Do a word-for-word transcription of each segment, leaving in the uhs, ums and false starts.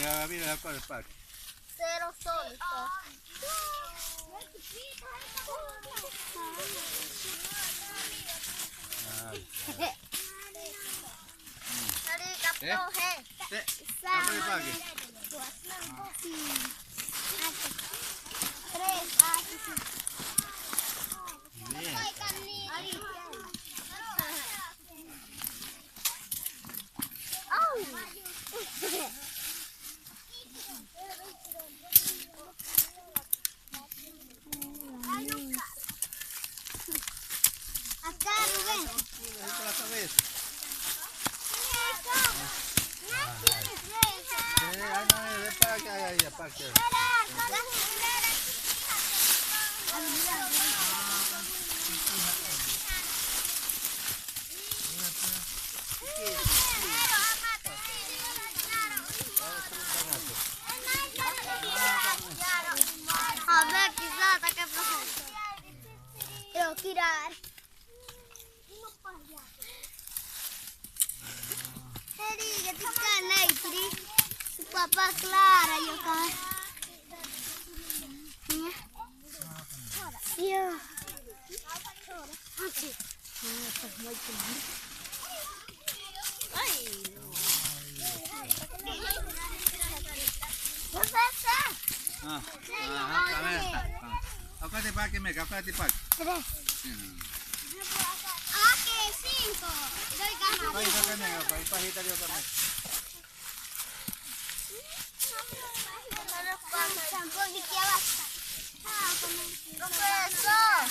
Ah, mira, ¿cuál es el parque? Cero soles. ¿Eh? Sí. ¿Cuál es el parque? Bien. Acá, Rubén. Sí, ay, no, ven para acá, ay, ay, para acá. A ver, quizás ataque profesor. Quiero tirar. Eri, que te gana y tri. Su papá, Clara, yo acá. Yo. Ah, ah, ah, a ver, ah, ah. Acá te paque, me, acá te paque. Tres. Sí, no. Ok, cinco. Doy gana. Pahi, saca, me, pahi, pahi, tayo, pahi. Profesor.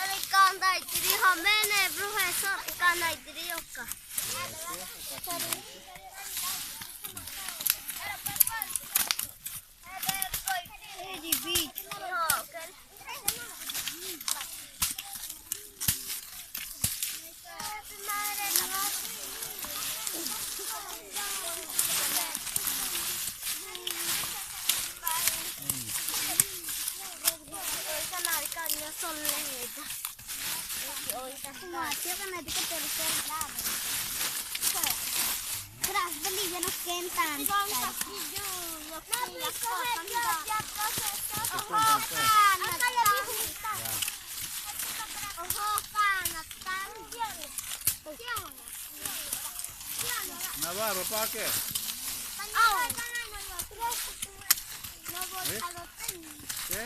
Ari kandai tiri hamene, profesor, kandai tiri yoka. Tras beli ya no kentan. Navarro, ¿para qué? ¿Eh? ¿Qué?